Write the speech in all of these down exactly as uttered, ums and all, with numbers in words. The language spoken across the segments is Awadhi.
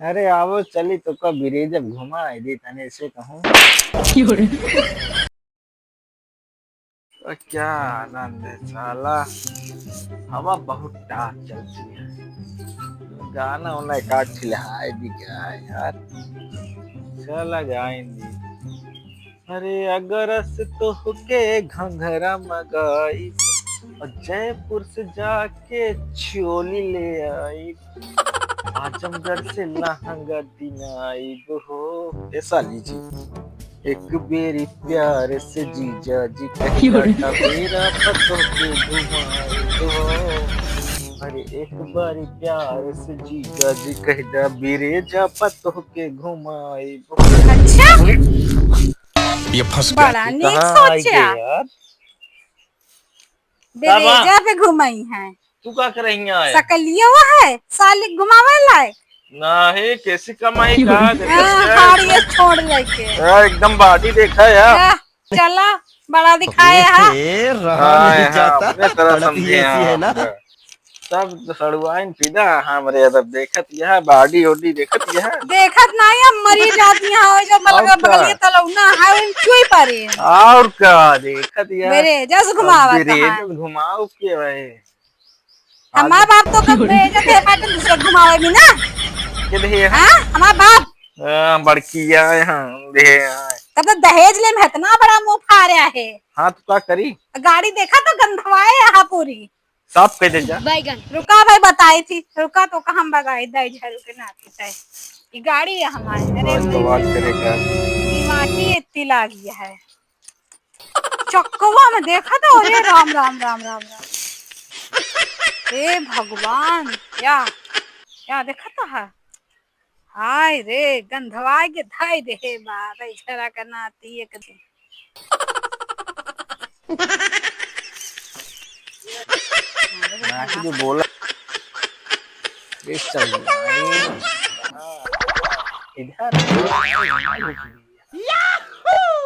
अरे आवो चली, तोका बिरेजब घुमाई दी तने से कहूँ। तो क्या आनंद है साला, हवा बहुत टाट चलती है। गाना उन्हें काट खिलाए भी क्या है यार, चला गाएंगे। अरे अगरस तोहके घंघरा मंगाई, और जयपुर से जाके चोली ले आई, आजमगढ़ से लहंगा दिनाई हो। ऐसा लीजिए, एक बेरी प्यार से जीजा जी कह जाता मेरा पतोह के घुमाई हो। अरे एक बारी प्यार से जीजा जी कह जा बिरेजा पतोह के घुमाई हो। अच्छा, ये फंस गया। बड़ा नीक कहाँ आई सोचा। गए यार? बिरेजा पे घुमाई है। तू का करहिया है? सकलियो है, साली घुमावे लाए। नाही, कैसी कमाई का देखत हाँ, है? हार ये छोड़ लेके। हाँ, एकदम body देखा है। हाँ, चला, बड़ा दिखाया है। ए, रहा हाँ, नहीं हाँ, जाता, अपने तरह तड़प ही समझे ऐसी है ना। हाँ। सब सड़ुआइन फिदा हमरे, तब देखत यह body ओडी देखत यह। देखत नाही, हम मरी जाती हैं, जो बलगा और का? बगलिए तलौना है, उन चुई परे। और का देखत यह? मेरे जस अब घुमावत बिरेजस है। घुमाओ के भाई। हमार आज बाप तो कब भेजत है बाटे दूसरे घुमावे भी ना। के दे है? हाँ, हमार बाप। हाँ, बड़की आए हैं, दे आए। तब तो दहेज ले में इतना बड़ा मुंह फाड़े है। हाँ, तो का करी? गाड़ी देखा तो गंधवाए यहाँ पूरी। साफ कर दे जा। बैगन। रुका भाई, बताई थी, रुका तो का हम बगाई दे झाड़ू के नाती से। ये गाड़ी है हमारे। अरे और तो बात करेगा। ये माटी इतनी लागी है। चक्कवा में देखा तो, अरे राम, राम, राम, राम, राम। हे भगवान, क्या, क्या देखा तो है? हाय रे, गंधवा के धाई दे हे बा, रे झरा का नाती एक दिन। नाती जो बोला, ये चल रहा है। इधर।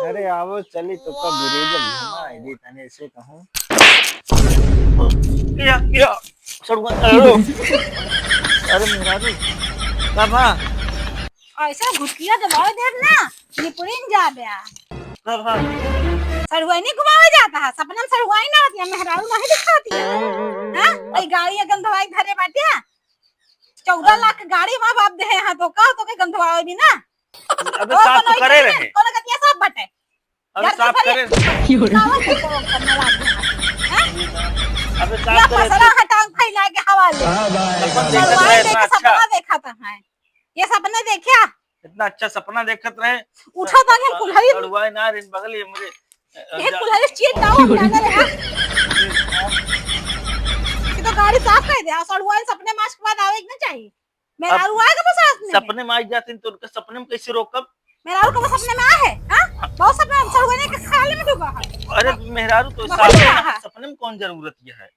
अरे आवो चली तो का बिरेजब घुमाई दी तने से कहूँ। या, या, सड़ुआ, अरे, अरे मेहरारू, का बा? ऐसा घुटिया दबावे देब ना, निपुरिन जाबे। का बा? सड़ुआइनी घुमावे जाता है, सपना में सड़ुआइन आवत है, मेहरारू नहीं दिखाती है। हाँ? वही गाड़ी अगन दवाई धरे बाटे, चौदह लाख गाड़ी माँ बाप दे हैं, तो का तो के गंधवावे भी ना? अबे ओ, साफ तो कोनो करे इज्जत रहे। नहीं, कोनो गतिया साफ बाटे। अबे यार, साफ करे। कावन के काम करने लाग गया? हैं? अबे साफ या करे। पसरा हटांग फैला के हवा ले। हाँ भाई। अपन देखत रहे इतना अच्छा। सपना देखा था, हैं? ये सपने देखा? इतना अच्छा सपना देखत रहे। उठा था हम कुल्हाड़ी। सड़ुआइन ना रे बगल ये मुझे। ये कुल्हाड़ी चीट दाओ हम जाने रहे, हाँ? ये तो गाड़ी साफ कर दे, सड़ुआइन सपने मास के बाद आवे के ना चाहिए। मेहरारू आए कब साथ में? सपने में आई जाती तो उनका सपने में कैसे रोकब? मेहरारू कब सपने में आए है? हाँ? बहुत सपने हम सड़ुआइन के ख्याल में डूबा है। अरे मेहरारू तो बहुत सामने रहा है। सपने में कौन जरूरत ये है?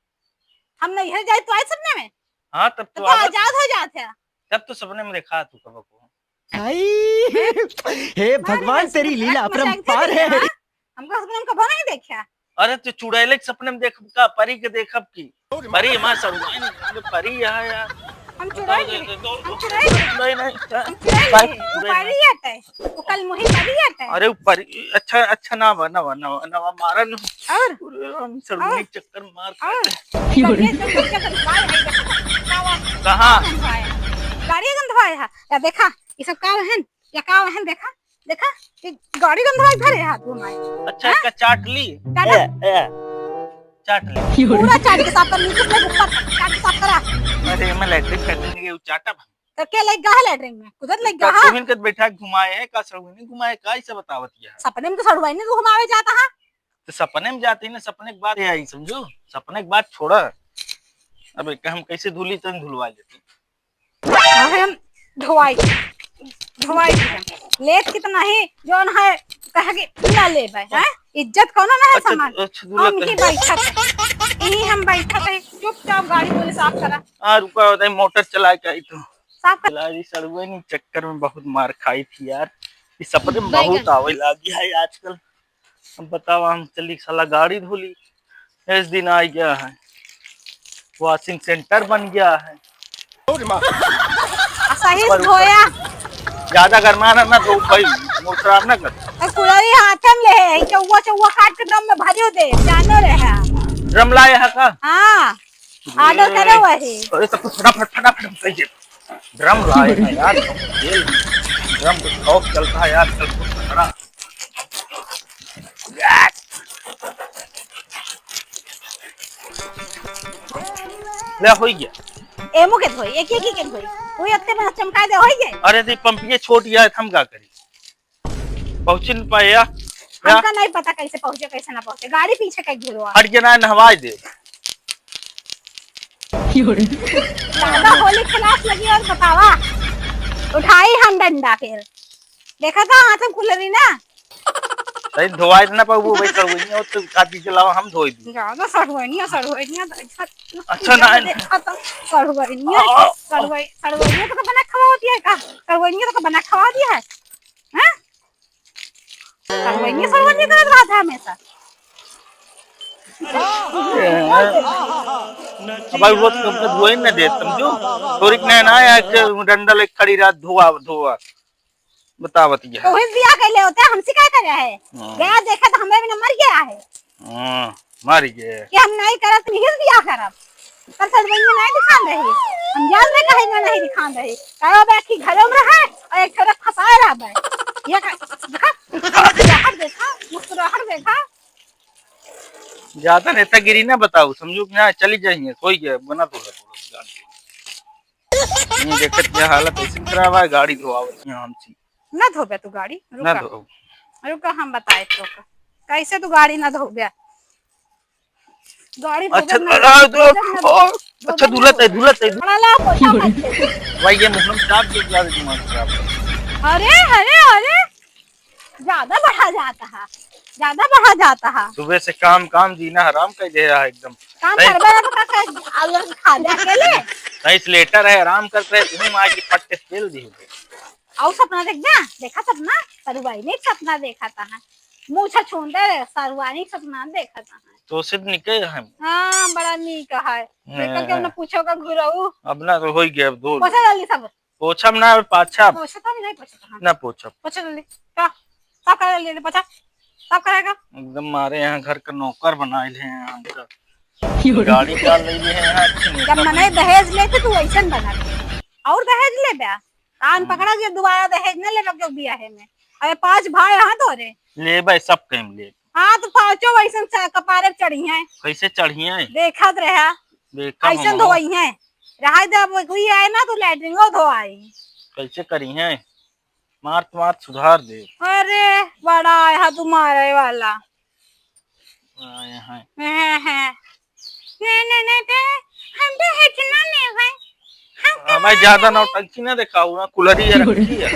हम नहीं है जाए तो आए सपने में? हाँ, तब तो तो आवत। आजाद हो जात है। तब तो सपने में देखा तू कब को। आई, हे मैं भगवान, नहीं तेरी देखा, लीला मैं अपरंपार देखा है। हाँ? हमका सपने में कबो नहीं देखा। अरे तो चुड़ैले के सपने में देखब का, परी के देखब की? परी हमार सड़ुआइन, परी यहाँ यार। हम चुड़ैल, हम चुड़ैल, चुड़ैल नहीं, हम चुड़ैल भाई, नहीं, वो चुड़ैल परी नहीं। आते, वो कल मुही परी आते। अरे वो परी, अच्छा, अच्छा ना बा, ना बा, ना बा, ना बा, मारा न। और? अरे हम सड़ुआइन और? चक्कर मार और? खाते। गाड़ी एकदम बढ़िया गंधवाए है, देखा तो, का बा? कहाँ? गंधवाए है। गाड़ी गंधवाए है। या देखा, ये सब का है? या का वहन देखा, देखा, ये गाड़ी गंधवा के धरे हाथ घुमाए। अच्छा, हाँ? इसका चाट ली? का ना? ए, ए, चाट ली। पूरा चाट के साफ कर, नीचे से ऊपर तक चाट के साफ करा। अरे, मैं लैट्रिन फैट्रिन के चाटा बा। तो के लग गा है लैट्रिन में? कुदत लग गा, का हाँ? तुहिन के बैठा के घुमाए है, का सड़ुआइन घुमाए, का इसे बतावत है? सपने में तो सड़ुआइन घुमावे जाता है। तो सपने में जाते हैं ना, सपने के बाद ये आई, समझो? सपने के बाद छोड़ा। अब एक हम कैसे धुली, तन धुलवा लेते। अबे हम धोवाई, धोवाई के हम लेत कितना ही जौन है, कह के ना लेबे, हैं? इज्जत कौनो ना है अच्छा, सामान। अच्छा, दूल्हा हम ही कहे। बैठत है, यही हम बैठत है, चुपचाप गाड़ी बोले साफ करा। हाँ, रुका, बताई, मोटर चला के आई तो। साफ कर। लारी सड़ुआइन चक्कर में बहुत मार खाई थी यार, इस सपने में बैगन। बहुत आवे लागी है आजकल। अब बताओ, हम चली साला गाड़ी धोली, इस दिन आ गया है, washing center बन गया है। आ सही से धोया। ज्यादा गरमाना ना तो भाई, मोर खराब ना कर। और कुड़री हाथ में ले है, चौवा चौवा काट के ड्रम में भरियो दे, जानो रहे। ड्रम लाए है का? हाँ, ऑर्डर करे वही। अरे तो कुछ फटाफट, फटाफट कहिए। ड्रम लाए हैं यार, तेल, ड्रम बहुत चलता है यार, चल कुछ खड़ा। ले, होई गया। एमू के धोई, एक, एक, एक, एक धोई। वो इतने में चमका दे, होई गए। अरे, दी पंपिये छोट गया है, हम का करी? पहुँची न पाए या? हमका नहीं पता कैसे पहुँचे, कैसे ना पहुँचे। गाड़ी पीछे कहीं घुरवा। हट के ना, नहवाई दे। दादा, होली खिलाफ लगी और बतावा। उठाई हम डंडा फिर। देखा था, हाथ में खुलरी ना। सही धोवाई ना पाऊ, भाई, सड़वइनिया हो तो काटी के लावा, हम धोई दी। ज्यादा सड़वइनिया, सड़वइनिया तो अच्छा, अच्छा ना है। देखा तो सड़वइनिया, आ, आ, सड़वइ-, सड़वइनिया तो बना खवा दिया है का? सड़वइनिया तो बना खवा दिया है, हैं? सड़वइनिया, सड़वइनिया करत रहत है हमेशा। अब आई रोज तुमको धोई ना दे, समझो? थोड़ी ना, ना आया कि डंडा लेके खड़ी रहत, धोआ, धोआ। बतावत गया। तो वही बियाह कैले होते, हमसे क्या करे है? हाँ। गया देखा तो हमें भी न मर गया है। हाँ, मर गए। कि हम नहीं करब, तो नहीं बियाह करब। पर सड़वइनिया नहीं दिखान रही। हम जान रहे कहीं में नहीं दिखान रही। कहो बे कि घरों में रहे और एक तरफ फंसाए रह बे। ये का, देखा? मुस्कुराहट देखा, मुस्कुराहट देखा। ज्यादा नेतागिरी ना बताओ, समझो कि हाँ, चली जाइए, कोई क्या, बना दो। ये देखत ये हालत ऐसे खराब है, गाड़ी धोआवत यहाँ हमसे। ना धोबे तू गाड़ी, ना रुका। धो। रुका, हम बताए तो का। कैसे तू गाड़ी ना धोबे? गाड़ी अच्छा, धोबे ना, आ, धो, धोबे ना, ओ, धोबे अच्छा, ना। धुलत है, धुलत है। बड़ा ला, पोछा मत दे। भाई, ये मुहर्रम साहब के ज्यादा दिमाग खराब है। अरे, अरे, अरे, ज्यादा बढ़ा जाता है, ज्यादा बढ़ा जाता है। सुबह से काम, काम जीना हराम कर दे रहा है एकदम। काम नहीं। करबे ना तो का कर, आलू खा दे अकेले। नहीं, स्लेटर है, आराम करते हैं, तुम्हें मार के पट्टे से पेल दी होगी। और सपना देख जा, देखा सपना, सरुआइनी सपना देखा था है। मूछा छूंदे रे, सरुआइनी सपना देखा था है। तो सिर्फ निके हम। हाँ, बड़ा नीक है। हाँ, देखा क्यों ना हाँ। पूछो का घुराऊ। अब ना तो हो ही गया, अब दो। पोछा जल्दी सब। पोछब ना, पाछब। पोछा तो नहीं पोछा था। ना पोछब। पोछा जल्दी। का? का करे जल्दी, जल्दी पोछा। का करेगा? एकदम मारे यहाँ घर का नौकर बनाइल है यहाँ का। गाड़ी डाल रही है यहाँ, अच्छी नहीं जब सब मने दहेज लेते तू वैसन बना। और दहेज ले बे। कान हाँ। पकड़ा के दोबारा दहेज न लेबे के बियाहे में। अरे पाँच भाई यहाँ तो रे। लेबे, सब कहीं लेबे। हाँ, तो पाँचों वैसन सा-, कपारे चढ़ी हैं। कैसे चढ़ी हैं? देखत रहा। देखा ऐसन मम्मा। धोई हैं। रहा दे, अब कोई आए ना तो लैट्रिनो धोआई। कैसे करी हैं? मार तो मार सुधार दे। अरे, बड़ा आया तू मारे वाला। आया है। हैं, हैं। नहीं, नहीं, नहीं, ते हम तो इतना नहीं भाई। हम तो हाँ भाई, ज्यादा नौटंकी ना दिखाओ ना, कुल्हड़ी ये रखी है।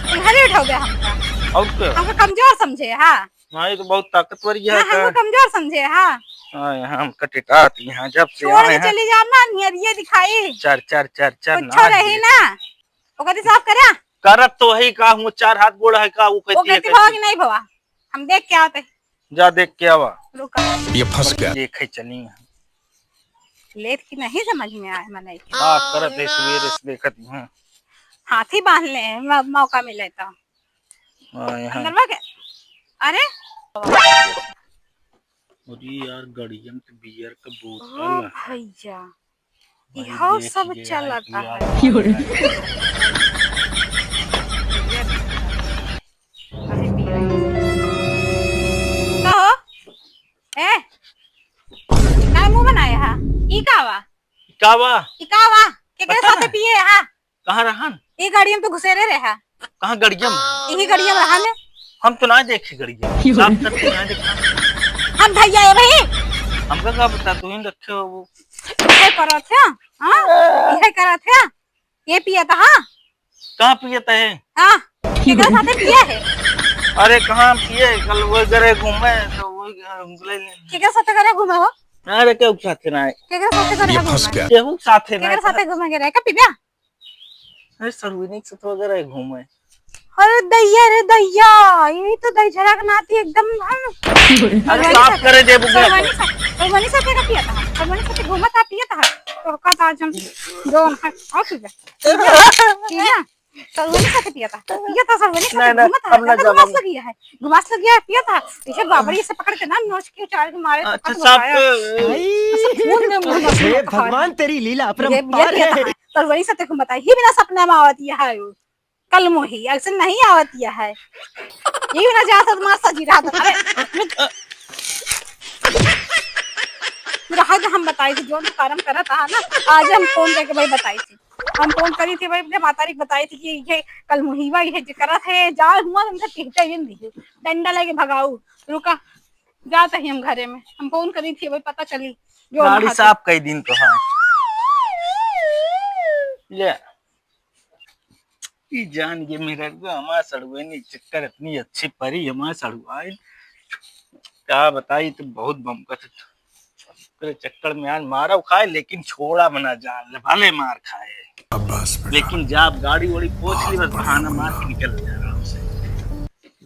कुल्हड़ी उठाओ बे हमका। और क्या? हमका कमजोर समझे, हाँ। हाँ, ये तो बहुत ताकतवर ये हाँ, है हमका का? कमजोर समझे, हाँ। हाँ, यहाँ हम कटिटात, यहाँ जब से छोड़ आए के हैं। चली जाओ ना, नियरिये दिखाई। चर, चर, चर, चर, कुछ ना रही ये। ना। ओकर हिसाब करा। करत तो वही का हूँ, चार हाथ गोड़ है का, वो वो कहती है कहती भवा कहती। कि नहीं भवा, हम देख के आवत है। जा देख के आवा। रुका। ये फंस गया। देखे चली। लेट की नहीं समझ में आए मनई के। का करत है सवेरे से देखत हूँ। हाथी बांध ले, म-, मौका मिले तो। हाँ, यहाँ। अंदर बा के? अरे। अरे यार, गड़ियम के बियर का बोतल ओ है। भैया। भाई इहो देख सब ये चलता है। यार। कहो, ए, का मुंह बनाए हा? ई का वा? का वा? ई का वा? केकरे पता साथे ना। पिए हा? कहाँ रहन? ई गाड़ी में तो घुसेरे रहा। कहाँ गड़ियम? यही गड़ियम रहा ने। हम तो ना देखे गड़ियम। साफ करके ना देखा। हम भैया है भाई। हमका का पता, तू ही रखे हो वो। ये करत है, हाँ? ये करत है। ये पियत है, हाँ? कहाँ पियत है? हाँ, केकरा साथे पिया है? अरे कहाँ पिए? कल वो घरे घूमे तो वो, अ, ले ले। केकरा साथे घरे घूमे हो? अरे केहू साथे ना है। केकरा साथे घरे ये घूमे? फंस गया। केहू साथे ना केकरा है। साथे घूमे के रहे? का पिया? अरे, सरुइनी के साथ वगैरह घूमे। अरे दैया रे दैया, ये तो दही झरा के नाती एकदम हम अरे, साफ करे दे बुकला। सरुआनी सा-, सरुआनी साथे का पिया था? सरुआनी साथे घूमा था, पिया था? तो का था आज हम जो है, आओ पी जा। पी जा। पी जा। सरुआ नहीं खाते पिया था। पिया था सरुआ नहीं खाते, नहीं, नहीं, घुमा था। अब ना घुमास लगी है। घुमास लगी है, पिया था। इसे बाबरी से पकड़ के ना नोच के चार के मारे। अच्छा, तो साहब, बताया। तो अच्छा, खून में मुंह लगा हे था। भगवान, तेरी लीला ये, ये अपरंपार पिया है। था। सरुआ नहीं खाते, घुमाता है। ये बिना सपना में आवत ये है। कल मोही, ऐसे नहीं आवत यह है। ये ना जा सद मार सजी रहा था। अरे, रुक। पूरा हद हम बताई थी, जो तो कर्म करत हा ना, आज हम फोन करके भाई बताई थी। हम फोन करी थी भाई, अपने मातारी के बताई थी कि ये कल मोहीवा, ये जे करत है, जा हुआ तुमसे टिकते ही नहीं। डंडा लेके भगाऊ, रुका, जाते ही हम घरे में। हम फोन करी थी भाई, पता चली। जो गाड़ी हम साफ कई दिन तो है। ले। ई जान के मेहररुआ हमार सड़ुआइन, चक्कर इतनी अच्छी परी हमार सड़ुआइन। का बताई, तो बहुत बमकत है। ओकरे चक्कर में आज मारव खाए, लेकिन छोड़ा बना जान ले, भले मार खाए। शाबाश बेटा। लेकिन जब गाड़ी वाड़ी पोंछ ली, बस बहुत बहाना बढ़िया मार बोला। के निकल जाए आराम से।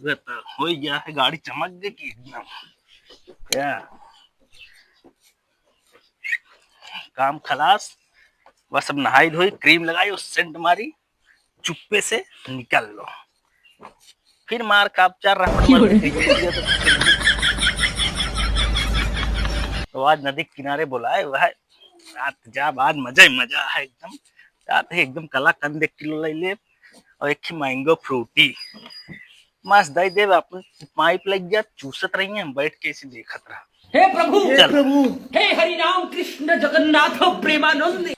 वह तो हो गया है, गाड़ी चमक गई कि एकदम। क्या? काम खलास। बस अब नहाई धोई, क्रीम लगाई और सेंट मारी, चुप्पे से निकल लो। फिर मार का उपचार रहा। तो आज नदी के किनारे बोलाए हुआ है, रात जाब, आज मजा ही मजा है एकदम। रात है एकदम कलाकंद एक किलो ले ले और एक ही मैंगो फ्रूटी। मस्त दई देब, अपन पाइप लग गया, चूसत रही, हम बैठ के इसे देखत रहा। हे प्रभु, हे चल। प्रभु, हे हरि राम कृष्ण जगन्नाथ प्रेमानंद।